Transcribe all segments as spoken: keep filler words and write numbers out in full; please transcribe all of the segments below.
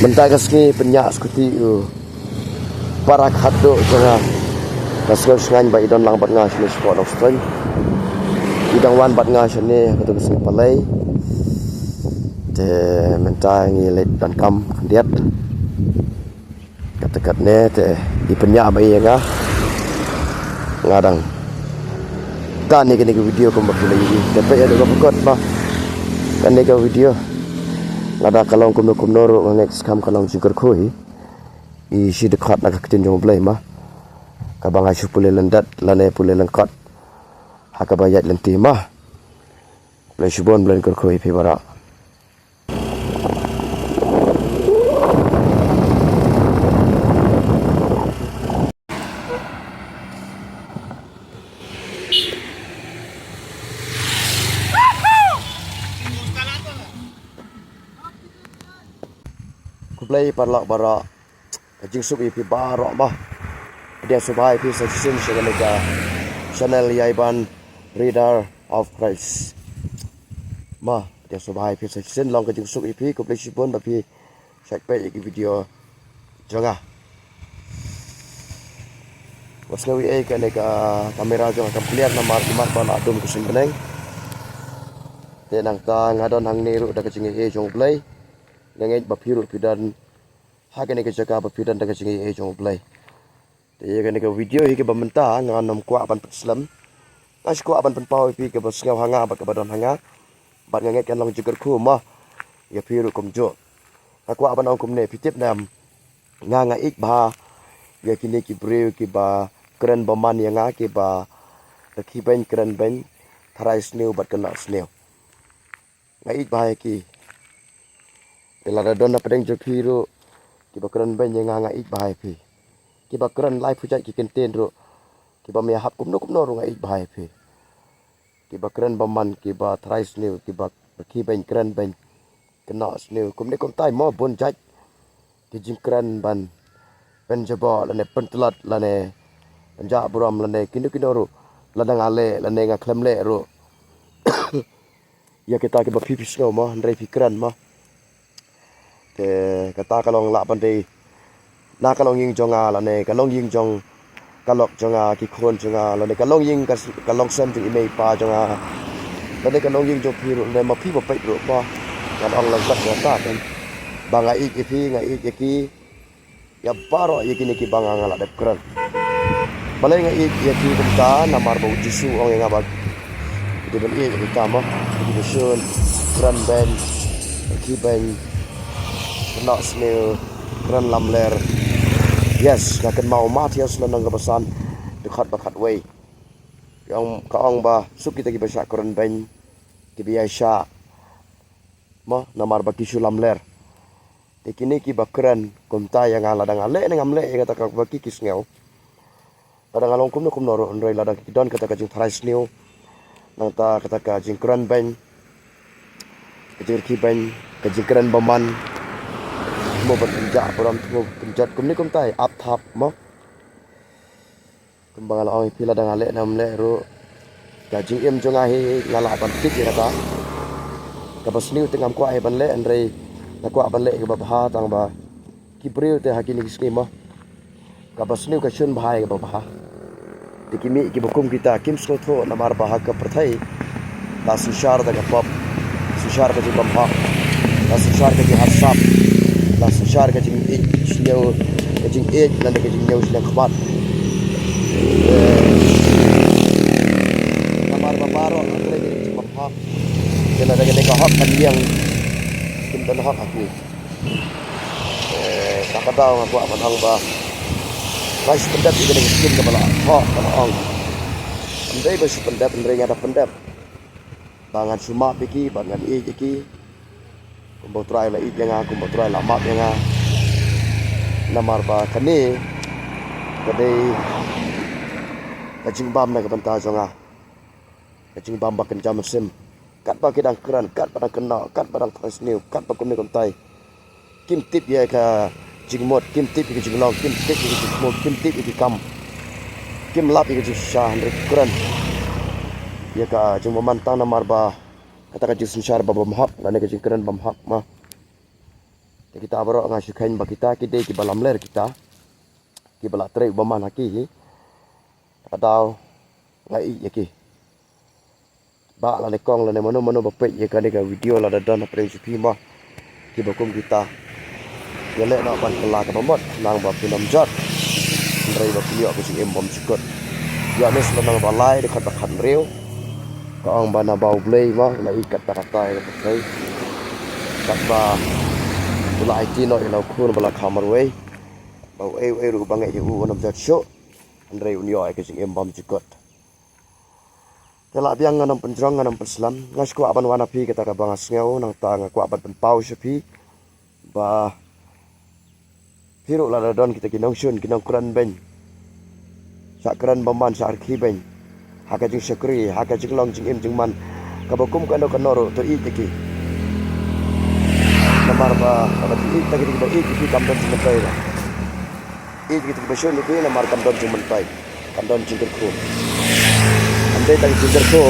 Mynta ka sngi pynïaid skuti u para khadduh jong nga. Ka sngew shngaiñ ba i don lang bad nga shane shapoh Nongstoiñ. I dang wan bad nga shane ha katu ka sngi Palei. Te mynta ngi leit donkam khyndiat. Kata katne te i pynïaid ba ïa nga. Nga dang tan ïa kane ka video kumba phi la ïohi. Te peit ïa ka bukut ba kane ka video. Lada ka long kumno kumno ruh nga ngeit skhem ka long jingkyrkhu hi. I shi dkhot na ka ktien jong U Blei ma. Kaba nga shu pule lyndet lane pule lyngkot ha kaba ïaid lynti ma. Blei shibun, Blei kyrkhu ïa phi baroh. Khublei paralok baroh. Ka jingsuk ïa phi baroh ma. Pdiang sngewbha ïa phi sa shisien sha kane ka channel Ïaiban Reader of Christ. Ma, pdiang sngewbha ïa phi sa shisien, long ka jingsuk ïa phi, khublei shibun ba phi shait peit ïa ki video jong nga. Wat sngew ei ei, kane ka kamera jong nga kam clear namar imat ba la dum ka suiñ bneng. Te nangta nga don hangne ruh da ka jingaiei jong U Blei. Nga ngeit ba phi ruh phi don ha kane ka jaka ba phi don da ka jingaiei jong U Blei. Te ïa kane ka video hi kaba mynta ngam kwah ban pynslem. Nga shu kwah ban pynpaw ïa phi kaba sngew ha nga bad kaba don ha nga. Bad nga ngeit kan long jingkyrkhu ma ïa phi ruh kumjuh. Nga kwah ban ong kumne, phi tip ne em, nga nga ïeit bha ïa kine ki briew kiba kren bymman ïa nga, kiba rkhie beiñ kren beiñ, tharai sniew bad kynnoh sniew. Nga ïeit bha ïa ki. Te lada don na pdeng jong phi ruh kiba kren beiñ ïa nga, nga ïeit bha ïa phi. Kiba kren laiphew jait ki kyntien ruh, kiba me hap kumno kumno ruh nga ïeit bha ïa phi. Kiba kren bymman, kiba tharai sniew, kiba rkhie beiñ kren beiñ, kynnoh sniew, kumne kumtai mo bun jait ki jingkren ban pynjaboh lane pyntlot lane pynjah burom lane kino kino ruh, lada nga leh lane nga khlem leh ruh. Ïa kita kiba phi phi sngew mo, hynrei phi kren mo. Te kata ka long lah ban dei na ka longïing jong nga lane ka longïing jong ka lok jong nga, ki khun jong nga, lane ka longïing ka, ka longsem jong i mei i pa jong nga, lane ka longïing jong phi ruh, lane ma phi ba peit ruh ba ngan ong lang kat kata kan. Ba nga ïeit ïa phi, nga ïeit ïa ki, ïa baroh ïa kine kiba nga nga la dep kren. Balei nga ïeit ïa ki kumta? Namar ba U Jisu u ong ïa nga ba dei ban ïeit ïa kita mo, dei ban shun, kren beiñ, rkhie beiñ, kynnoh sniew, kren lamler. Yes, nga kynmaw Mathaios lynnong kaba san, dkhot ba khatwei. Ka ong, ka ong ba suk kita kiba shah kren beiñ, kiba ïaishah mo, namar ba ki shu lamler. Te kine kiba kren kumta ïa nga, lada nga leh ne ngam leh ïa kata kaba ki ki sngew. Lada nga long kumno kumno ruh, hynrei lada ki don kata ka jingtharai sniew, nangta kata ka jingkren beiñ, ka jingrkhie beiñ, ka jingkren bymman, thmu ban pynjah burom, thmu pynjot kumne kumtai, ap thap mo. Kumba nga la ong ïa phi, lada nga leh ne ngam leh ruh, ka jingim jong nga hi nga lah ban tip ïa kata. Kaba sniew te ngam kwah hi ban leh, hynrei nga kwah ban leh ïa kaba bha, tang ba ki briew te ha kine ki sngi mo, kaba sniew ka shun bha ïa kaba bha. Te ki mih kiba kum kita kim sngewthuh, namar ba ha ka pyrthei la synshar da ka pop, synshar ka jingbymhok, la synshar ka jingharsap, la synshar ka jingïeit sniew, ka jingïeit lane ka jingñiew sniew khmat. Namar ba baroh la trei ka jingbymhok. Te lada kane ka hok kan ïeng, kim don hok ha ki. Eh, kata ka daw nga kwah ban ong ba ngan shu pyndep ïa kane ka skim kaba la thoh, kaba ong. Ym dei ba shu pyndep, hynrei nga da pyndep ba ngan shu map ïa ki, ba ngan ïeit ïa ki. Kumba U Trai la ïeit ïa nga, kumba U Trai la map ïa nga. Namar ba kane ka dei ka jingbam na ka bynta jong nga. Ka jingbam ba kynja mynsiem. Katba ki dang kren, katba dang kynnoh, katba dang tharai sniew, katba kumne kumtai, kim tip ïa ka jingmut, kim tip ïa ka jinglong, kim tip ïa ka jingthmu, kim tip ïa ki kam. Kim lap ïa ka jingshisha, hynrei ki kren ïa ka jingbymman tang namar ba kata ka jingsynshar ba bymhok lane ka jingkren bymhok mo. Te kita baroh nga shu kheiñ ba kita ki dei kiba lamler kita, kiba la trei u bymman ha ki hi. Ka daw nga ïeit ïa ki. Bah lane kong lane mano mano ba peit ïa kane ka video lada don hapdeng jong phi mo, kiba kum kita, ïaleh noh ban kylla kaba mut, khnang ba phin ym jot, hynrei ba phin ïoh ka jingim bymjukut. Ïoannis lynnong ba lai dkhot ba khathynriew ka ong ba naba U Blei mo u la ïeit katta katta ïa ka pyrthei, katba u la aiti noh ïa la u Khun ba la kha marwei, ba uei uei ruh uba ngeit ïa u un ym jot shuh, hynrei un ïoh ïa ka jingim bymjukut. Te lah biang, ngan ym pynjrong, ngan ym pynslem. Nga shu kwah ban wan ha phi kata kaba nga sngew, nangta nga kwah ban pynpaw sha phi ba phi ruh lada don kita ki nongshun, ki nongkren beiñ, shah kren bymman, shah rkhie beiñ ha ka jingshakri, ha ka jinglong jingim jingman kaba kum kano kano ruh, to ïeit ïa ki. Namar ba lada phi ïeit ïa kita kiba ïeit ïa phi, kam don jingmyntoi ba ïeit ïa kita kiba shun ïa phi, namar kam don jingmyntoi, kam don jingkyrkhu. Kam dei tang jingkyrkhu,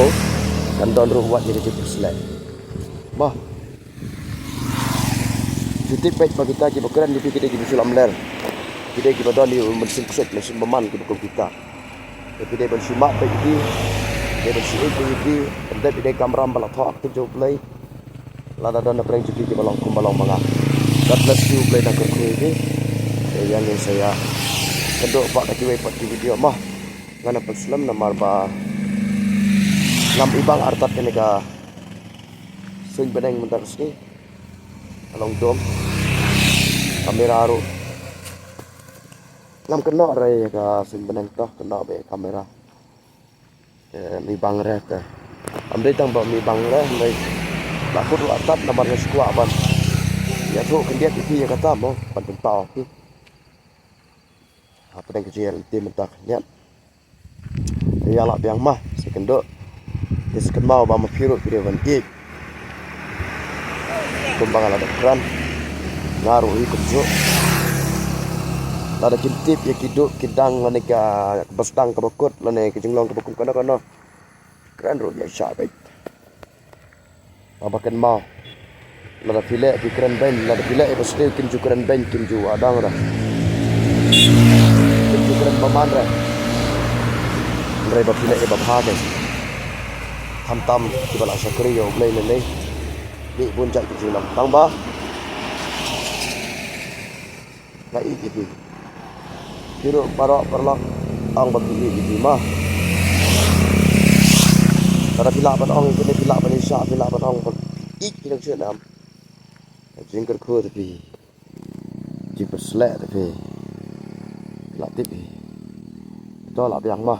kan don ruh wat ïa ka jingpyrsleh. Bah, ju tip beit ba kita kiba kren ïa phi ki dei kiba shu lamler, ki dei kiba don ïa u mynsiem ksuid, mynsiem bymman kiba kum kita. Te phi dei ban shu map beit ïa ki, phi dei ban shu ïeit beit ïa ki. Pyndep ïa ki kamram ba la thoh ha ka ktien jong U Blei. Lada don hapdeng jong phi kiba long kumba long ma nga, God bless you, U Blei un kyrkhu ïa phi. Te ïa ngin sa ïakynduh pat ha kiwei pat ki video mo. Ngan ym pynslem namar ba ngam ibang artat kane ka suiñ bneng mynta ka sngi. Ka long dum. Kamera ruh ngam kynnoh re ïa ka suiñ bneng, to kynnoh beit ïa ka kamera. Te ym ibang re te. Ym dei tang ba ym ibang re, hynrei la kut ruh artat namar nga shu kwah ban ïathuh khyndiat ïa phi ïa kata mo, ban pynpaw ïa phi hapdeng ka jingïaid lynti mynta ka khyndiat. Te ïa lah biang ma, sa ïakynduh. Te sa kynmaw ba ma phi ruh phi dei ban ïeit. Kumba nga la dep kren, nga ruh hi kumjuh. Lada kim tip ïa ki duh ki dang lane kaba sdang kaba kut lane ka jinglong kaba kum kano kano, kren ruh ïa shah beit. Haba kynmaw, lada phi leh phi kren beiñ, lada phi leh ïa ba sniew, kim ju kren beiñ, kim ju wah dang re, kim ju kren bymman re. Hynrei ba phi leh ïa ba bha beiñ. Khamtam kiba la shakri ïa U Blei lei lei, ïeit bun jait ki jinglong. Tang ba nga ïeit ïa phi. Phi ruh baroh paralok, ong ba phi ïeit ïa phi ma. Lada phi lah ban ong ïa kine, phi lah ban ïashah, phi lah ban ong ba ïeit, phi nang shu nam. Ka jingkyrkhu te phi, jingpyrsleh te phi, phi lah tip hi. To lah biang ma.